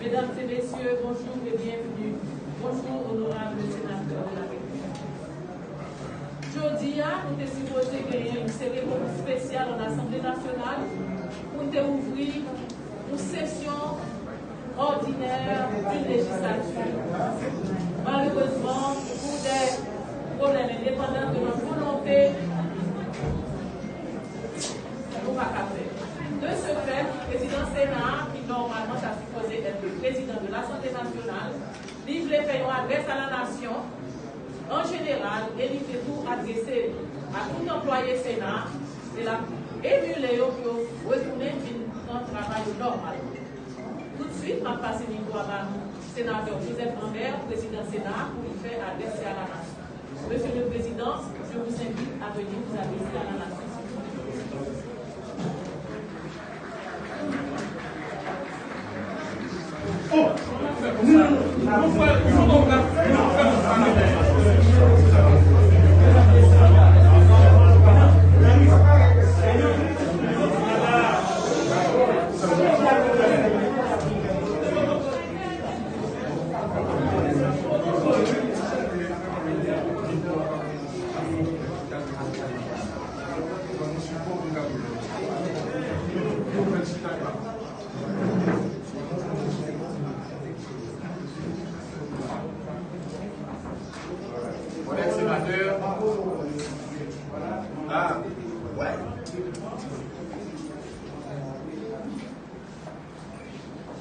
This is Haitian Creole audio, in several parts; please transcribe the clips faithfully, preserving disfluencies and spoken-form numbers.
Mesdames et messieurs, bonjour et bienvenue. Bonjour, honorable sénateur de la République. Jodi a, nou te sipoze genyen yon seremoni espesyal an Asanble Nasyonal pou n te ouvri yon sesyon ordinaire d'une législature. Malerezman, pou de pwoblèm endepandans de notre volonté, nou pa ka fè. De ce fait, prezidan Sena a, ki nòmalman ta sipoze èt le président de l'Assemblée nationale, li vle fè yon adrès à la nation en général e li vle tou adrese a tout anplwaye Sena a, e l ap emile yo pou yo retounen vin pran travay yo nòmalman. Tout de suite, m ap pase mikwo a ba nou, senatè Joseph Lambert, prezidan Sena a, pou li fè adrès à la nation. Monsieur le Président, je vous invite à venir vous adresser à la nation, s'il vous plaît.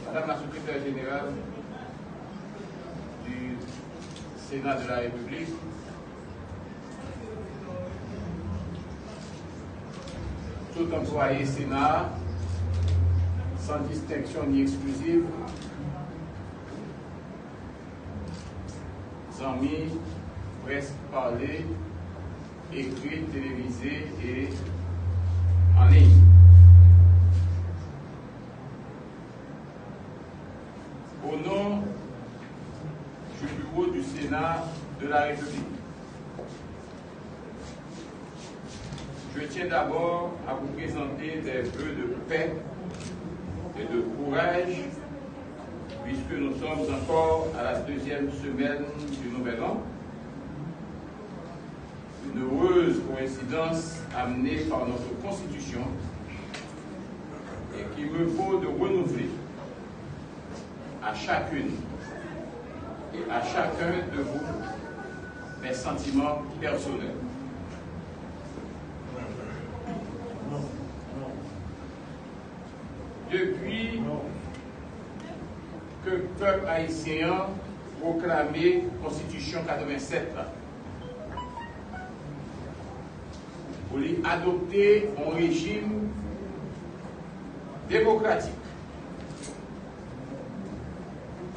Madame la secrétaire générale du Sénat de la République, tout anplwaye Sena a, san distenksyon ni eksklizif, zanmi, près pale, ekri, televize e an liy. Au nom du bureau du Sénat de la République, je tiens d'abord à vous présenter des vœux de paix et de courage, puisque nous sommes encore à la deuxième semaine du Nouvel An. Une heureuse coïncidence amenée par notre Constitution et qui me vaut de renouveler à chacune et à chacun de vous mes sentiments personnels. Depi ke pèp ayisyen an pwoklame Konstitisyon katrevennsèt la, pou li adopte yon rejim demokratik,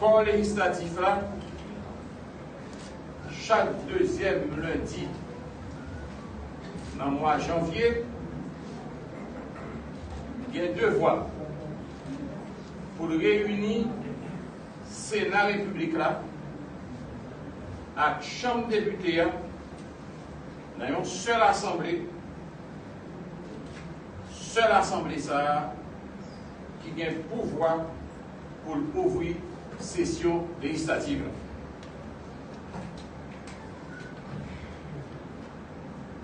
kò lejislatif la, chak dezyèm lendi nan mwa janvye, gen devwa pou l reyini Sena Repiblik la ak Chanm Depite a nan yon sèl asanble, sèl asanble sa a ki gen pouvwa pou l ouvri sesyon lejislatif la.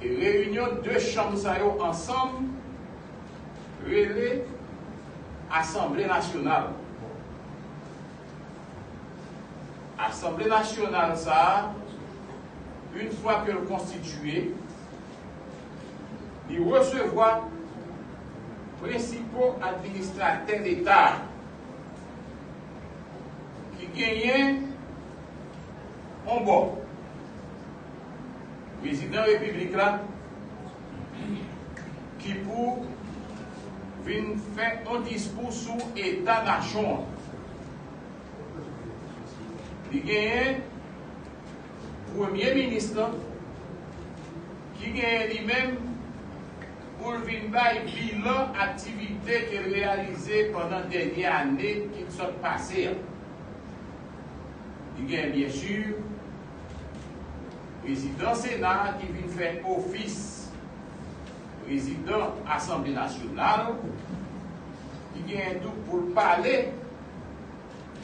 E reyinyon de chanm sa yo ansanm rele Asanble Nasyonal. Asanble Nasyonal sa a, yon fwa ke l konstitiye, li resevwa prensipal administratè Leta ki genyen yon bò Prezidan Repiblik la ki pou vin fè yon diskou sou eta nasyon an. Li genyen premye minis lan, ki genyen li menm pou l vin bay bilan aktivite ke l reyalize pandan dènye ane ki sot pase a. Li genyen, byen si, prezidan Sena a ki vin fè ofis prezidan Asanble Nasyonal. Li genyen tou pou l pale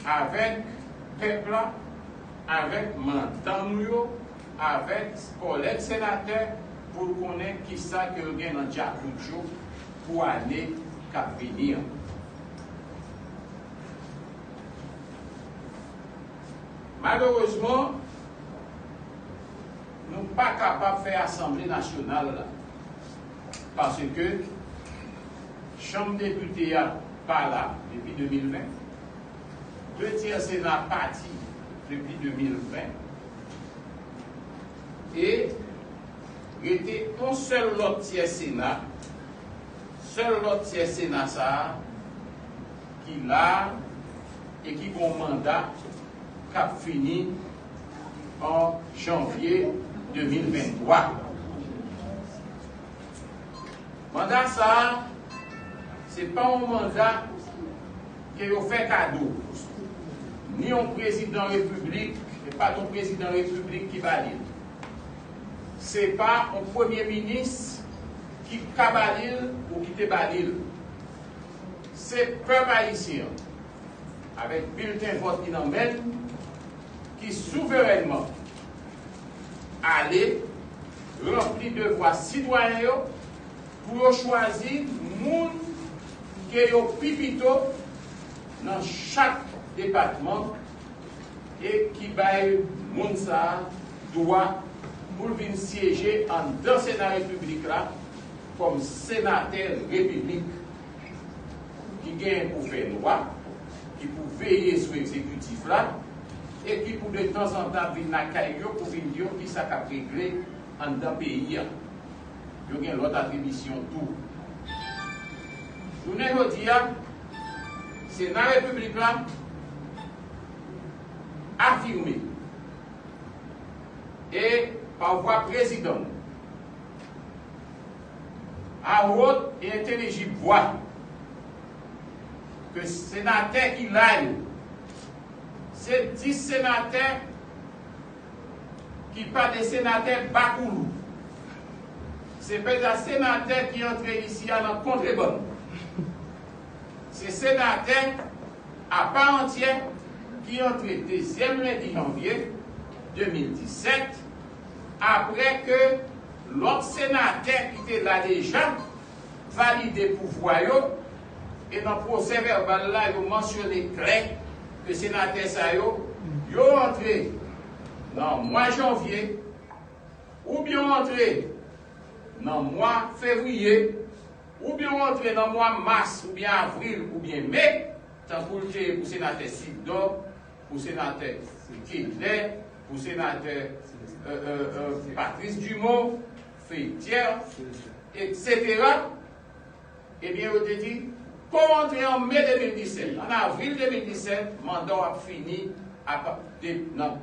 avèk pèp la, avèk mandan nou yo, avèk kòlèg senatè, pou l konnen kisa ke yo gen nan djakout yo pou ane k ap vini an. Malerezman, nou pa kapab fè Asanble Nasyonal la, paske Chanm Depite a pa la depi de mil ven, de tyè Sena pati depi de mil ven, e rete yon sèl lòt tyè Sena, sèl lòt tyè Sena sa a ki la e ki gen yon manda k ap fini an janvye de mil venntwa. Manda sa a, se pa yon manda ke yo fè kado, ni yon prezidan repiblik, se pa t yon prezidan repiblik ki ba li l. Se pa yon premye minis ki ka ba li l ou ki te ba li l. Se pèp ayisyen an, avèk bilten vòt li nan men l, ki souverènman ale ranpli devwa sitwayen yo pou yo chwazi moun ke yo pi pito nan chak depatman e ki bay moun sa a dwa pou l vin syeje anndan Sena Repiblik la kòm senatè repiblik ki genyen pou fè lwa, ki pou veye sou egzekitif la, e ki pou de tanzantan vin lakay yo pou vin di yo kisa k ap regle anndan peyi a. Yo gen lòt atribisyon tou. Jounen jodi a, Sena Repiblik la afime, e pa vwa prezidan, a wot e entelijib vwa, ke senatè ki la yo, se dis senatè ki pa de senatè bakoulou. Se pa de senatè ki antre isi a nan kontrebann. Se senatè apa antyè ki antre dezyèm lendi janvye de mil disèt, apre ke lòt senatè ki te la deja valide pouvwa yo, e nan pwosè vèbal la, yo mansyone klè ke senatè sa yo, yo antre nan mwa janvye, oubyen yo antre nan mwa fevriye, oubyen yo antre nan mwa mas, oubyen avril, oubyen me, tankou l te ye pou senatè Sid Dò, pou senatè Kedlè, pou senatè, euh, euh, euh, Patrice Dumont, Fethière, et cetera. Ebyen, yo te di, kon w antre an me de mil disèt, an avril de mil disèt, manda w ap fini apa-, de, nan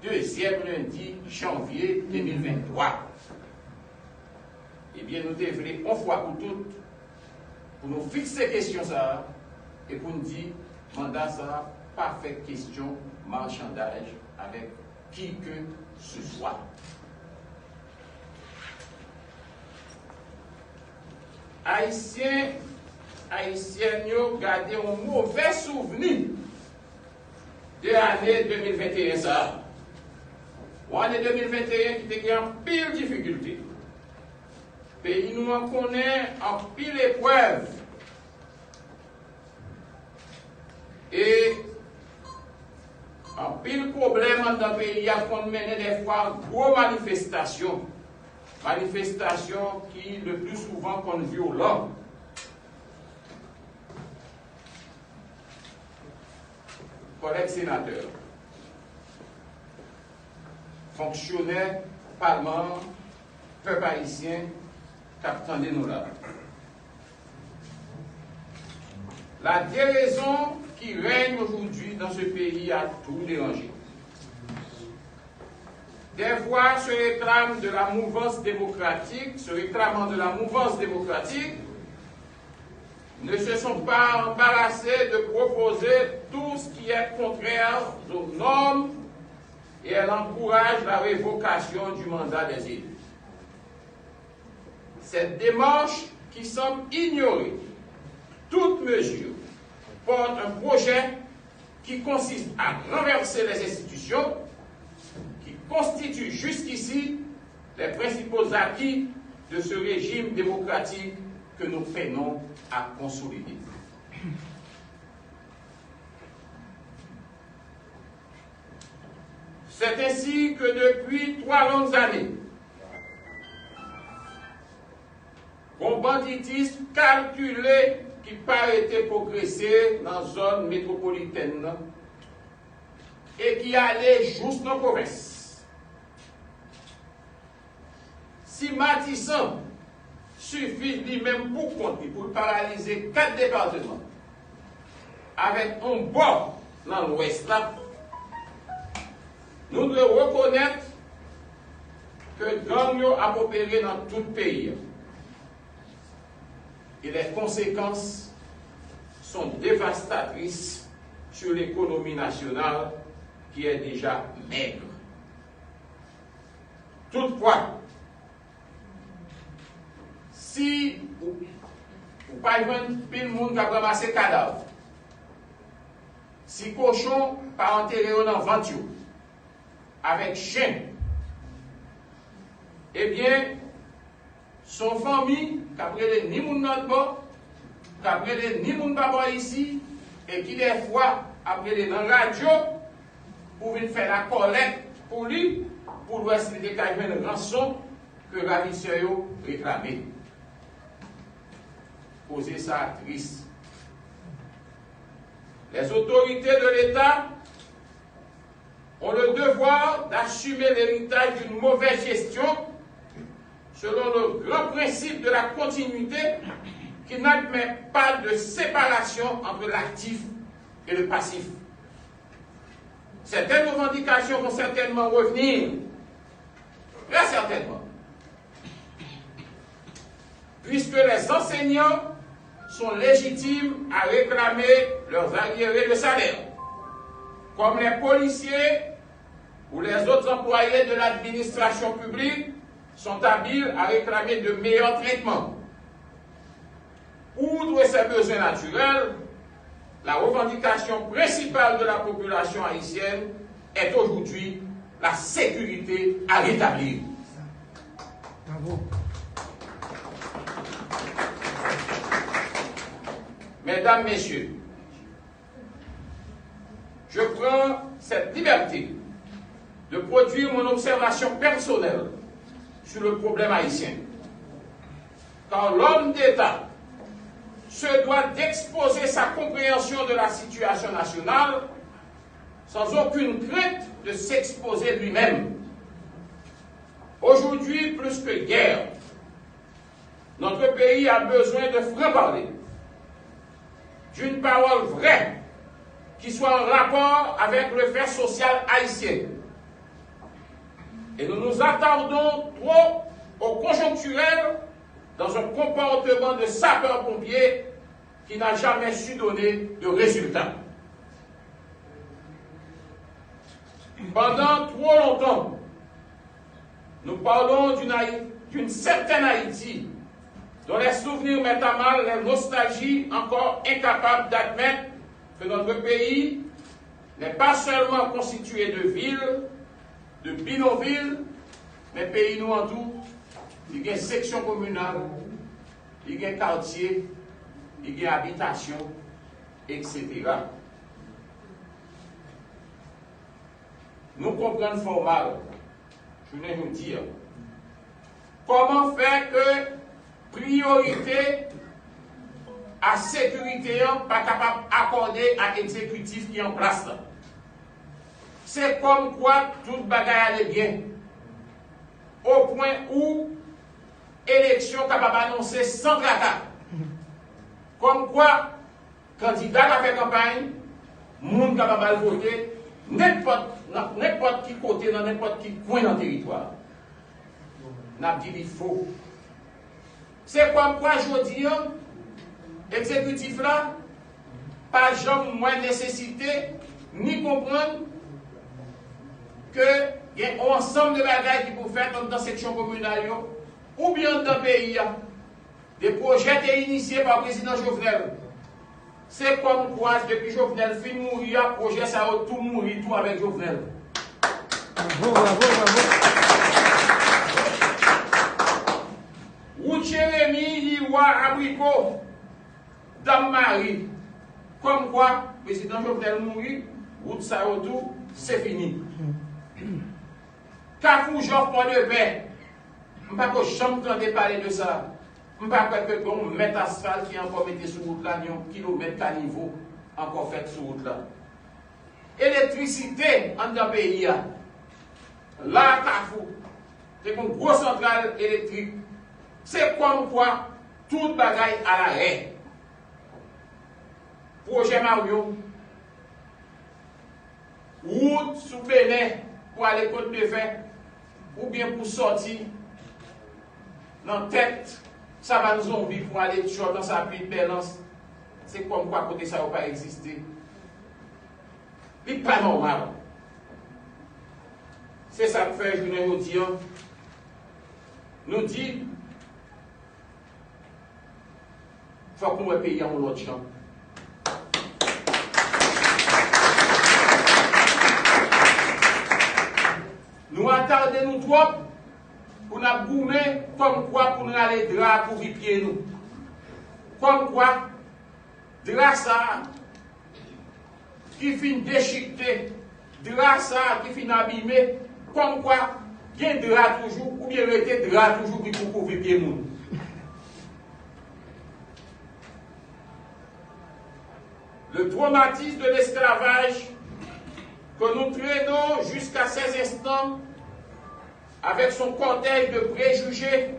dezyèm lendi janvye de mil venntwa. Ebyen, nou te vle, yon fwa pou tout, pou nou fikse kesyon sa a, e pou n di, manda sa a pa fè kesyon machandaj avèk qui que ce soit. Ayisyen, Ayisyèn yo gade yon movè souvni de ane de mil venteyen sa a. Yon ane de mil venteyen ki te gen anpil difikilte. Peyi nou an konnen anpil eprèv. E anpil pwoblèm anndan peyi a konn mennen dèfwa gwo manifestasyon. Manifestasyon ki, le pli souvan, konn vyolan. Kòlèg senatè, fonksyonè palman an, pèp ayisyen k ap tande nou la. La déraison qui règne aujourd'hui dans ce pays a tout dérangé. Des voix se réclament de la mouvance démocratique, se réclamant de la mouvance démocratique, ne se sont pas embarrassées de proposer tout ce qui est contraire aux normes et elles encouragent la révocation du mandat des élus. Cette démarche qui semble ignorer toute mesure porte un projet qui consiste à renverser les institutions qui constituent jusqu'ici les principaux acquis de ce régime démocratique que nous peinons à consolider. C'est ainsi que depuis trois longues années, gon banditis kalkile ki pa rete pwogrese nan zòn metwopolitèn nan e ki ale jous nan pwovens. Si Matisan sifi li menm pou kont li pou l paralize kat depatman avèk yon bò nan Lwès la, nou dwe rekonèt ke gang yo ap opere nan tout peyi a. Et les conséquences sont dévastatrices sur l'économie nationale qui est déjà maigre. Toutfwa, si ou, ou pa jwenn pil moun k ap ranmase kadav, si kochon pa antere yo nan vant yo avèk chen, ebyen, se yon fanmi k ap rele ni moun lòt bò, k ap rele ni moun pa bò isi, e ki dèfwa ap rele nan radyo pou vin fè lakòlèt pou li, pou l wè si li te ka jwenn ranson ke ravisè yo reklame. Koze sa a tris. Les autorités de l'État ont le devoir d'assumer l'héritage d'une mauvaise gestion selon le grand principe de la continuité qui n'admet pas de séparation entre l'actif et le passif. Certaines revendications vont certainement revenir, très certainement, puisque les enseignants sont légitimes à réclamer leurs arriérés de salaire, comme les policiers ou les autres employés de l'administration publique sont habiles à réclamer de meilleurs traitements. Outre ces besoins naturels, la revendication principale de la population haïtienne est aujourd'hui la sécurité à rétablir. Bravo. Mesdames, Messieurs, je prends cette liberté de produire mon observation personnelle sur le problème haïtien. Car l'homme d'État se doit d'exposer sa compréhension de la situation nationale sans aucune crainte de s'exposer lui-même. Aujourd'hui, plus que guère, notre pays a besoin de franc-parler, d'une parole vraie, qui soit en rapport avec le fait social haïtien. Et nous nous attardons trop au conjoncturel dans un comportement de sapeur-pompier qui n'a jamais su donner de résultat. Pendant trop longtemps, nous parlons d'une Haï-, d'une certaine Haïti dont les souvenirs mettent à mal les nostalgies encore incapables d'admettre que notre pays n'est pas seulement constitué de villes, de bidonvilles, men peyi nou an tou, li gen seksyon kominal, li gen katye, li gen abitasyon, etsetera. Nou konprann fè w mal, jounen jodi a. Kòman fè ke priyorite a sekirite an pa kapab akòde ak egzekitif ki an plas la? Se kòmkwa tout bagay ale byen, o pwen ou eleksyon kapab anonse san traka. Kòmkwa kandida ka fè kanpay, moun kapab al vote, Nenpòt, nan nenpòt ki kote, nan nenpòt ki kwen nan teritwa a. N ap di li fo. Se kòmkwa jodi a, egzekitif la pa janm wè nesesite ni konprann ke gen yon ansanm de bagay ki pou fèt anndan seksyon kominal yo oubyen anndan peyi a. De pwojè te inisye pa prezidan Jovenel. Se kòmkwa, depi Jovenel fin mouri a, pwojè sa yo tou mouri tou avèk Jovenel. Bravo, bravo, bravo. Wout Jeremi, Liwa, Abriko, Dam Mari. Kòmkwa, prezidan Jovenel mouri, wout sa yo tou, se fini. Kafou Jòf, Pòdepè, m pa ko janm tande pale de sa. M pa kwè ke gen yon mèt asfalt ki ankò mete sou wout la, ni yon kilomèt kanivo ankò fèt sou wout la. Elektrisite anndan peyi a. La a Kafou, te gen yon gwo santral elektrik. Se kòmkwa tout bagay alarè. Pwojè Maryon, wout sou Benè pou ale Kot de Fè, oubyen pou sòti nan tèt Savann Zonbi pou ale Tchòt, Ansapit, Bèlans, se kòmkwa kote sa yo pa egziste. Li pa nòmal. Se sa k fè jounen jodi a, nou di, fòk nou wè peyi a yon lòt jan. Nou atade nou twòp pou n ap goumen kòmkwa pou n rale dra a kouvri pye nou. Kòmkwa dra sa a ki fin dechikte, dra sa a ki fin abime, kòmkwa gen dra toujou, oubyen rete dra toujou ki pou kouvri pye moun. Le traumatisme de l'esclavage que nous traînons jusqu'à ces instants avec son cortège de préjugés,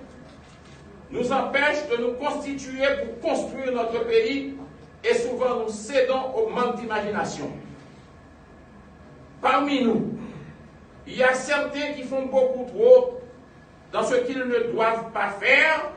nous empêche de nous constituer pour construire notre pays et souvent nous cédons au manque d'imagination. Parmi nous, il y a certains qui font beaucoup trop dans ce qu'ils ne doivent pas faire